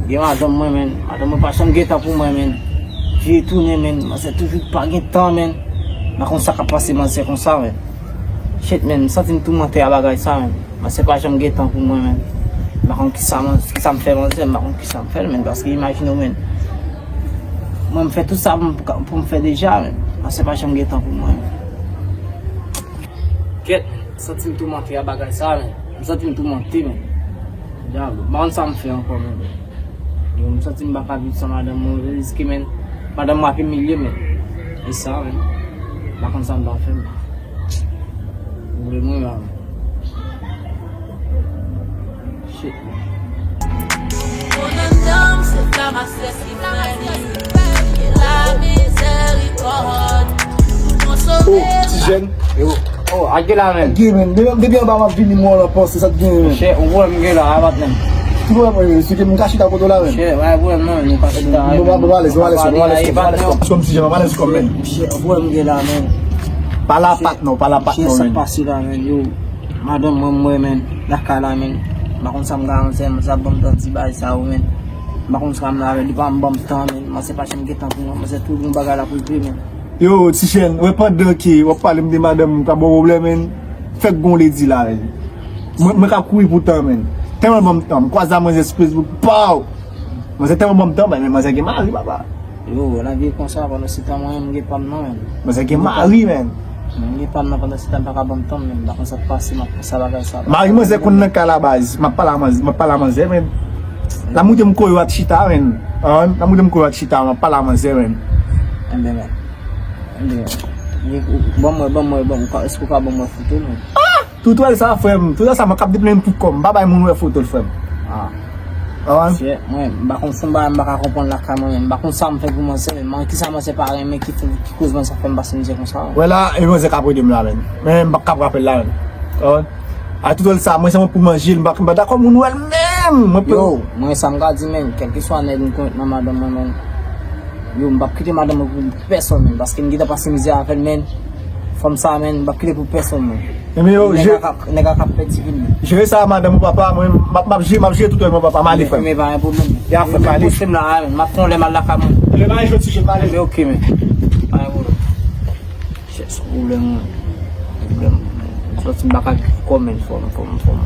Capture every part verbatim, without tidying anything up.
Gen madanm mwen, men. Madanm mwen pa janm gen tan pou mwen, men. Vye tounen, men. Manzè toujou pa gen tan, men. M pa konn sa k ap pase manzè konsa, men. Shit, men. M santi m toumante a bagay sa, men. Manzè pa janm gen tan pou mwen, men. M pa konn kisa, man, kisa m fè manzè, m pa konn kisa m fè l, men. Paske imajine w, men. Mwen, m fè tout sa pou m, pou m fè deja, men. Manzè pa janm gen tan pou mwen, men. Kèt, men. M santi m toumante a bagay sa, men. M santi m toumante, men. Dyab, m pa konn sa m fè ankò, men. Yo, m santi m pa ka viv san madanm mwen, riske, men. Madanm mwen ap imilye, men. E sa, men. M pa konn sa m ta fè, men. Ou vle mwen la, men. Shit, men. Oh, ti jèn. Yo. Oh, a gen la, men. Gen, men. Depi, depi anba m ap vini, mwen lan panse, sa t gen, men. Chè, ou wè m gen la, a patnè m. Ou wè, men, se ke m ka chita kote w la, men. Chè, wè, wè, non, nou ka chita. Bon, bon, alèz, bon, alèz, bon, alèz, bon, alèz, kòm ti jèn, bon, alèz, kòm, men. Chè, ou wè m gen la, men. Pa la pat, non, pa la pat, non, men. Chè, sa k pase la, men, yo. Madanm mwen, mwen, men, lakay la, men. M pa konn sa m ka rann sè, men, sa ban m tan ti bagay sa yo, men. M pa konn sa m la, men, li pa m ban m tan, men. Manzè pa janm gen tan pou mwen, manzè toujou yon bagay la pou l vle, men. Yo, ti jèn, wè pandan ke w ap pale m de madanm m ka ba w pwoblèm, men. Fèk gon ledi la, men. Mwen, mwen ka kouri pou tan, men. Tèlman l ban m tan, m kwaze a manzè sou Facebook, paw! Manzè tèlman ban m tan, men manzè gen mari, papa. Yo, lavi e konsa, pandan se tan mwen, m gen pa m nan, men. Manzè gen mari, men. M gen pa m nan, pandan se tan, m pa ka ban m tan, men. M pa konn sa k pase, m ap panse a bagay sa. Mari manzè konn nan kay la baz. M ap pale a manzè, m ap pale a manzè, men. L ap moute m kote w ap chita, men. An, l ap moute m kote w ap chita, m ap pale a manzè, men. Enben, men. Enben, ban m wè, ban m wè, ban m, èske w ka ban m wè foto, men? Toutwèl sa, frè m. Toutwèl sa, mwen k ap deplende m tout kò m. M pa bay moun wè foto l, frè m. Ah. Konprann? Chè, mwen, m pa konn fon bagay, m pa ka konprann lakay mwen menm. M pa konn sa m fè pou manzè menm. Kisa manzè pa renmen ki fè, ki koz manzè fè m pase mizè konsa? Wè la, e manzè k ap ede m la menm. Men m p ap ka frape l la menm. Konprann? A toutwèl sa, mwen se mwen pou manje l, m pa, m pa dakò moun wè l menm. Mwen pou... Yo, mwen sa m ka di menm, kèlkeswa nèg m konnet nan madanm mwen menm. Yo, m p ap kite madanm mwen pou pèsonn menm, paske m gentan pase mizè avè l menm. Fanm sa menm, m p ap kite pou pèsonn menm. Enben yo, nèg a k ap, nèg a k ap pèdi vi l menm. Jere sa madanm ou papa, mwen, m ap, m ap jere, m ap jere toutwèl mwen papa, m ale frè m. Men pa gen pwoblèm. Ya frè m, m ale. Poste m la, m ap fè yon lè m al lakay mwen. Enben pa gen jodi, je m ale. Enben ok menm. Pa gen pwoblèm. Chèch pwoblèm mwen. Pwoblèm. M santi m pa ka viv kò m menm, fò m, fò m, fò m,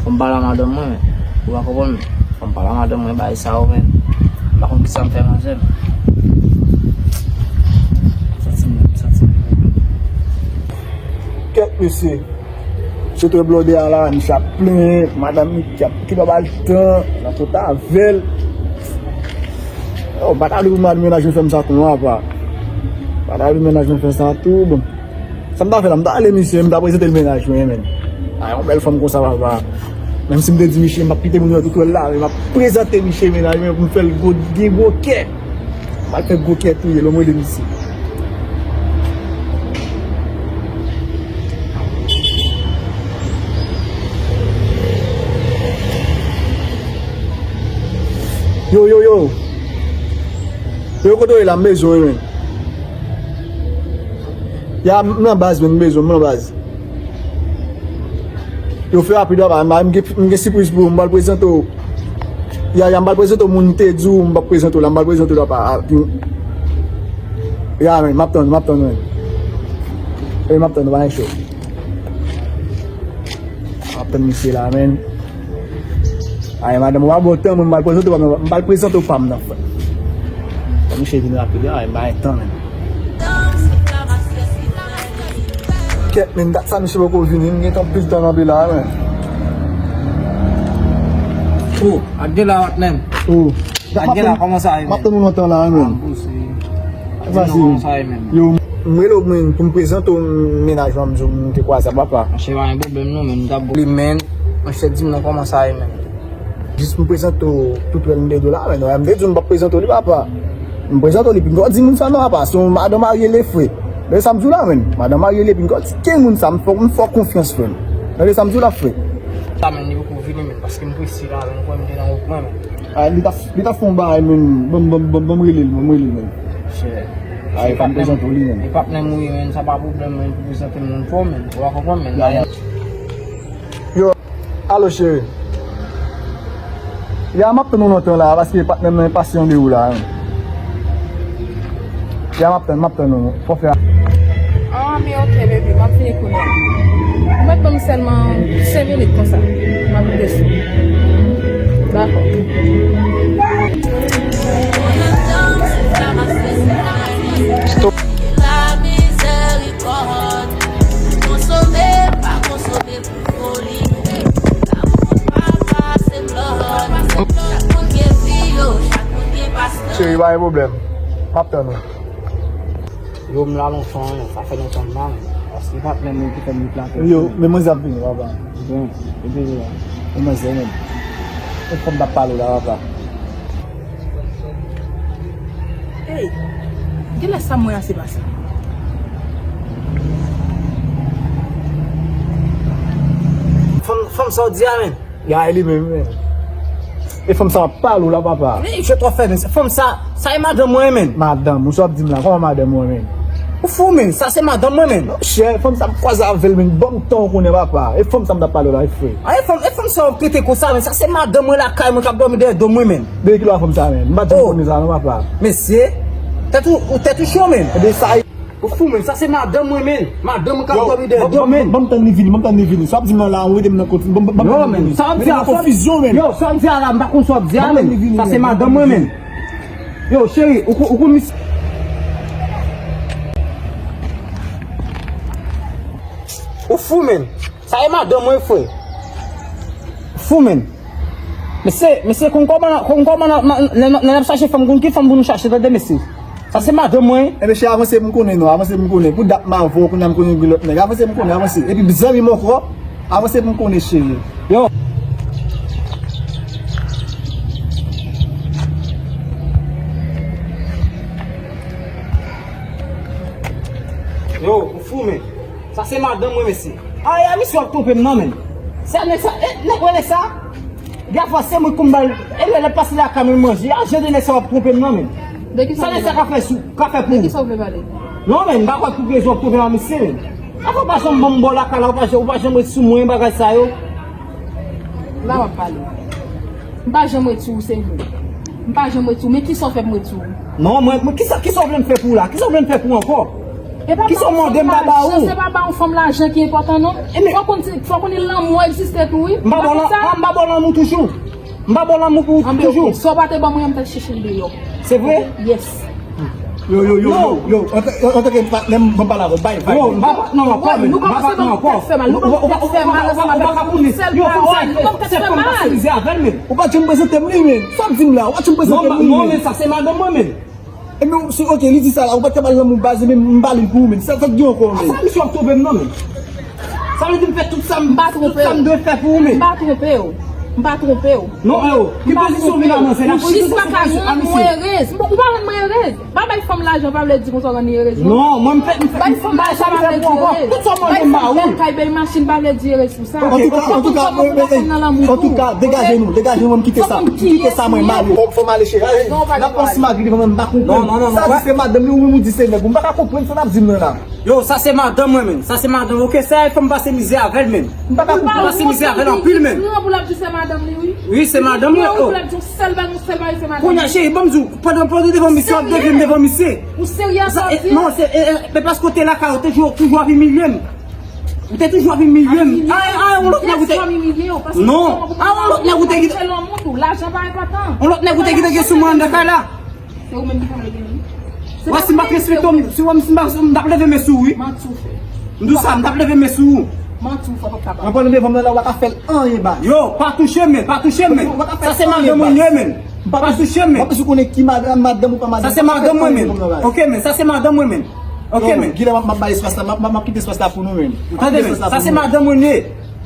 fò m pale a madanm mwen, men. Ou pa konprann? Fò m pale a madanm mwen, bagay sa yo, men. M pa konn kisa m fè manzè, men. M santi m, m santi m. Kèt mesye. Se trè blòdè a la, misye ap plenyen, madanm li ki ap, ki pa ba l tan, nan kont avè l. Oh, m pa ta vle pou mennaj mwen fè m sa tou non, apa. M pa ta vle mennaj mwen fè sa tou, bon. Sa m ta fè la, m ta ale misye, m ta prezante l mennaj mwen, men. A, yon bèl fanm konsa, papa. Menm si m te di misye, m p ap kite moun wè toutwèl la, men m ap prezante misye mennaj mwen pou m fè l gwo, gen gwo kè. M al fè gwo kè touye l, m rele misye. Yo, yo, yo. Yo, kote w ye la, m bezwen w, men. Ya, m nan baz, men, m bezwen w, m nan baz. Yo fè rapid, apa, m gen, m gen sipriz pou ou, m pral prezante w. Ya, ya, m pral prezante w moun m te di w m p ap prezante w la, m pral prezante w apa. Ya, men, m ap tann, m ap tann, men. E, m ap tann, pa gen cho. M ap tann misye la, men. Ay, madanm, w pa bon tan, mwen, m pral prezante w, m pral prezante w pa m nan, frè. Misye vin rapid, ay, m pa gen tan, men. Kèt, men, dat sa misye poko vini, m gen anpil tan kanpe la, men. Oh, ak de la, patnè m. Oh. Ak de la, kòman sa ye, men? M ap tann ou lontan la, men. Ah, bon, se... Di non, kòman sa ye, men? Yo, m rele w, men, pou m prezante w mennaj mwen, m di w m te kwaze a, papa. Monchè, pa gen pwoblèm, non, men, m t ap li, men, monchè, di m non, kòman sa ye, men? Jis m prezante w tout wè m de do la, men. M te di w m p ap prezante w li, papa. M prezante w li, pinga w di moun sa non, papa. Se yon madanm marye l ye, frè. Tande sa m di w la, men. Madanm marye l ye, pinga w di, gen moun sa, m fè, m fè w konfyans, frè m. Tande sa m di w la, frè. Sa, men, li poko vini, men, paske m prese la, men, ou kwè m te nan wout mwen, men. A, li t ap, li t ap fè yon bagay, men. Ban m, ban m, ban m, ban m rele l, ban m rele l, men. Chè. A, e pa m prezante w li, men. E patnè m ou ye, men, sa pa pwoblèm, men, pou prezante m moun pou ou, men. Ou pa konprann, men. Yo. Alo, cheri. Ya, m ap tann ou lontan la, paske patnè m nan enpasyan de ou la. Ya, m ap tann, m ap tann ou. Fò fè a. Ah, men ok, baby, m ap vini kounye a. Ou mèt ban m sèlman senk minit konsa. M ap rive sou. Dakò. Stop. Cheri, pa gen pwoblèm. M ap tann ou. Yo, m la lontan, sa fè lontan m la, men. Paske patnè m ki fè m deplase. Yo, men manzè ap vini, papa. Bon, epi, men manzè, men. E fanm t ap pale w la, papa. Ey, genlè sa m wè a se pa sa. Fanm, fanm sa w di a, men. Ya, e li menm, men. E fanm sa ap pale w la, papa. Men, je twò fè, men. Fanm sa, sa e madanm mwen, men. Madanm, ou sa ap di m la, kòman madanm mwen, men? Ou fou, men. Sa se madanm mwen, men. Chè, fanm sa m kwaze avè l, men. Ban m tan w konnen, papa. E fanm sa m t ap pale w la, e frè. A, e fanm, e fanm sa w ap trete konsa, men. Sa se madanm mwen lakay mwen k ap dòmi dèyè do mwen, men. De kilè fanm sa, men? M pa t janm konnen sa, non, papa. Mesye, tèt ou, ou tèt ou cho, men. Ebe, sa e Ou fou, men. Sa se madanm mwen, men. Madanm mwen k ap dòmi dèyè do, men. Ban m tann li vini, ban m tann li vini. Sa w ap di m nan la, ou rete m nan konfi-, ban m tann li vini. Non, men. Sa w ap di a, konfizyon, men. Yo, sa w ap di a la, m pa konn sa w ap di a, men. Sa se madanm mwen, men. Yo, cheri, ou kon, ou kon mis-, ou fou, men. Sa e madanm mwen, frè. Fou, men. Mesye, mesye, konn kòman, konn kòman n ap, n ap, n ap, n ap chache fanm, konn ki fanm pou nou chache, tande, mesye. Sa se madanm mwen. Enben, cheri, avanse pou m konnen, non, avanse pou m konnen. Pou dat m avè w, kounye a m konnen gen lòt nèg. Avanse pou m konnen, avanse. Epi, zanmi m ankò, avanse pou m konnen, cheri. Yo. Yo, ou fou, men. Sa se madanm mwen, mesye. Ay, a misye w ap twonpe m nan, men. Sa nèg sa, e, nèg wè nèg sa? Gafwa se mwen konn ba l, e lè l ap pase lakay mwen manje, a jan de nèg sa w ap twonpe m nan, men. De ki sa nèg sa ka fè sou, ka fè pou ou? De ki sa w vle pale? Non, men, m pa kwè pou rezon w ap twonpe m a misye, men. Gafwa w pa janm ban m bò lakay la, ou pa janm, ou pa janm ret sou mwen, bagay sa yo. La w ap pale. M pa janm ret sou ou, se vre. M pa janm ret sou ou, men kisa w fè m ret sou ou? Non, mwen, mwen, kisa, kisa w vle m fè pou ou la? Kisa w vle m fè pou ou ankò? Kisa w mande m pa ba ou? Se pa ba yon fanm lajan ki enpòtan, non. Fò w konn, fò w konnen lanmou egziste tou, wi. M pa ba w lan-, m pa ba w lanmou toujou. M pa ba w lanmou pou toujou. Sa w pa te ban mwen an, m t al chèche l deyò. Se vre? Yes. Yo, yo, yo, yo, yo, antanke patnè m, ban m pale avè w, bay vibe. Yo, m pa patnè w ankò, men. M pa patnè w ankò. Ou pa, ou pa, ou pa, ou pa, ou pa ka konnen. Yo, fanm sa, se fanm pase mizè avè l, men. Ou pa janm prezante m li, men. Sa w ap di m la, ou pa janm prezante m li, men. Non, men sa se madanm mwen, men. Ebyen, si, ok, li di sa la, ou pa t ka ba l lanmou baz, men m ba li l pou ou, men. Sa, sa k gen ankò, men? Sa misye w ap twonpe m nan, men. Sa vle di m fè tout sa m, tout sa m dwe fè pou ou, men. M pa twonpe w. M pa twonpe w. Non, e o, ki pozisyon w vin nan manzè la? Ou jis pa ka rann mwen erez. Ou pa rann mwen erez. Pa bay fanm lajan pa vle di konsa w rann li erez, non. Non, mwen m fè, m fè, m fè, m pa bay sa m fè pou ankò. Tout sa w mande m ba ou. Bay fanm bèl kay, bèl machin pa vle di erez pou sa. Antouka, antouka, antouka, degaje nou, degaje nou, ann kite sa. Ann kite sa, mwen, m ale. Fò m ale, cheri. N ap pran si magri devan mwen, m pa konprann. Non, non, non, non. Sa di se madanm li, ou menm ou di se nèg ou. M pa ka konprann sa n ap di m nan la. Yo, sa se madanm mwen, men. Sa se madanm. Ok, sa e fanm pase mizè avè l, men. M pa ka konprann. Pase mizè avè l anpil, men. Li pran pou l ap di se madanm li, wi. Wi, se madanm mwen, oh. Pou l ap di yon sèl bagay, yon sèl bagay, se madanm li. Kounye a, cheri, ban m di w, pandan, pandan w devan misye, w ap devye m devan misye. Ou serye sa w ap di? Non, se, e, e, men paske w te lakay ou, te toujou, toujou ap imilye m. Ou te toujou ap imilye m. A, a, yon lòt nèg ou te. Non, a, yon lòt nèg ou te kite. Lajan pa enpòtan. Yon lòt nèg ou te kite gen sou mwen anndan kay la. Se ou menm ki fè m leve men. Wè, si m pa t respekte w, si w, si m pa, m t ap leve men sou ou, wi. Manti w fè. M di w sa, m t ap leve men sou ou. Manti w fè, w p ap ka ba. Ann pran devan m nan la, w pa ka fè l anyen, baz. Yo, pa touche m, men, pa touche m, men. Sa se madanm mwen ye, men. Pa touche m, men. W ap bezwen konnen ki madanm, madanm ou pa madanm. Sa se madanm mwen, men. Ok, men, sa se madanm mwen, men. Ok, men. Gilè, m ap, m ap bay espas la, m ap, m ap, m ap kite espas la pou nou, men. Tande, men, sa se madanm mwen ye.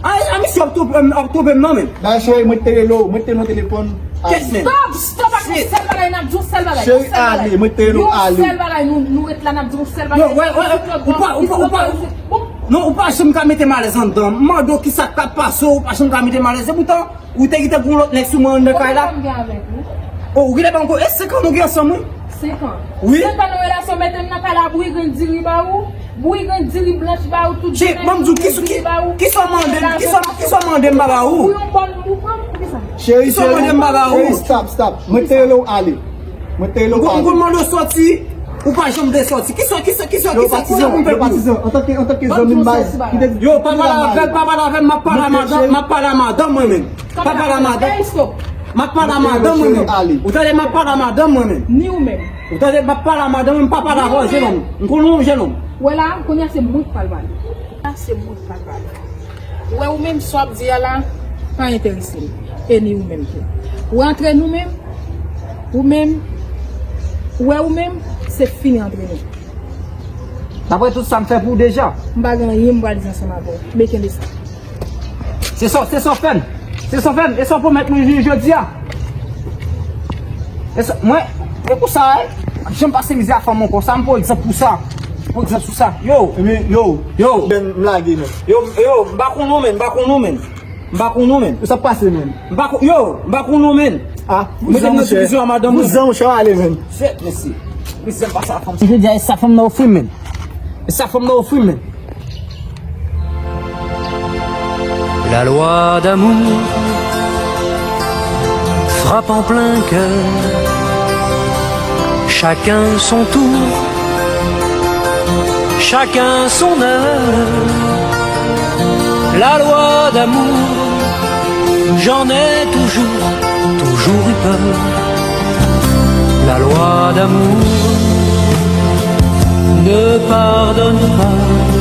Ay, a misye ap twonpe m, ap twonpe m nan, men. Ba cheri, mwen te rele w, mwen te nan telefòn. Kèt, men. Stop, stop ak yon sèl bagay, n ap di yon sèl bagay. Cheri, ale, mwen te rele w, ale. Yon sèl bagay, nou, nou ret la, n ap di yon sèl bagay. Yo, wè, wè, ou pa, ou pa, ou pa, non, ou pa janm ka mete m alèz anndan. M mande w kisa k ap pase w, ou pa janm ka mete m alèz. Epoutan, ou te kite gon lòt nèg sou mwen anndan kay la. Konbyen tan m gen avèk ou? Oh, ou genlè pa ankò, e senk an nou gen ansanm, wi. Senk an? Wi. Senk an nan relasyon, mete m nan kay la, bouyi grenn diri ba ou. Bouyi grenn diri blanch ba ou tout. Che, ban m di w, ki, ki, ki sa w mande m, ki sa, ki sa w mande m pa ba ou? Pou yon bòn pou pran, pou ki sa? Cheri, ki sa w mande m pa ba ou? Cheri, stop, stop. Mwen te rele w ale. Mwen te rele w ale. M konn mande w sòti, ou pa janm vle sòti. Ki sa, ki sa, ki sa, ki sa, ki sa pou m fè pou ou? Patizan, antanke, antanke zanmi m bay. Yo, pa pale avè m, pa pale avè m, m ap pale a madanm, m ap pale a madanm mwen menm. Pa pale a madanm. M ap pale a madanm mwen menm. Ou tande, m ap pale a madanm mwen menm. Ni ou menm. Ou tande, m ap pale a madanm mwen, m pa pale avè w, jenòm. M konnen w, jenòm. Wè la, kounye a se mwen k pral pale. La, se mwen k pral pale. Ou wè ou menm, sa w ap di a la, pa enterese m. E ni ou menm tou. Ou antre nou menm, ou menm, ou wè ou menm, se fini antre nou. Daprè tout sa m fè pou w deja. M pa gen anyen m pral di ansanm avè w. Men kenbe sa. Se sa, se sa w fè m. Se sa w fè m. E sa w pwomèt mwen jodi a. E sa, mwen, e pou sa, e, jan m pase mizè a fanm ankò. Sa m pran egzanp pou sa. M pran egzanp sou sa. Yo. Ebyen, yo. Yo. M lage, men. Yo, yo, m pa konn ou, men. M pa konn ou, men. M pa konn ou, men. Sa k pase, men? M pa konn, yo, m pa konn ou, men. Ah, vouzan, monchè. Vouzan, monchè, ale, men. Shit, mesye. Mesye, m pase a fanm. Jodi a, e sa fanm nan ofri m, men. E sa fanm nan ofri m, men. La loi d'amour frappe en plein cœur. Chacun son tour, chacun son heure. La loi d'amour, j'en ai toujours, toujours eu peur. La loi d'amour ne pardonne pas.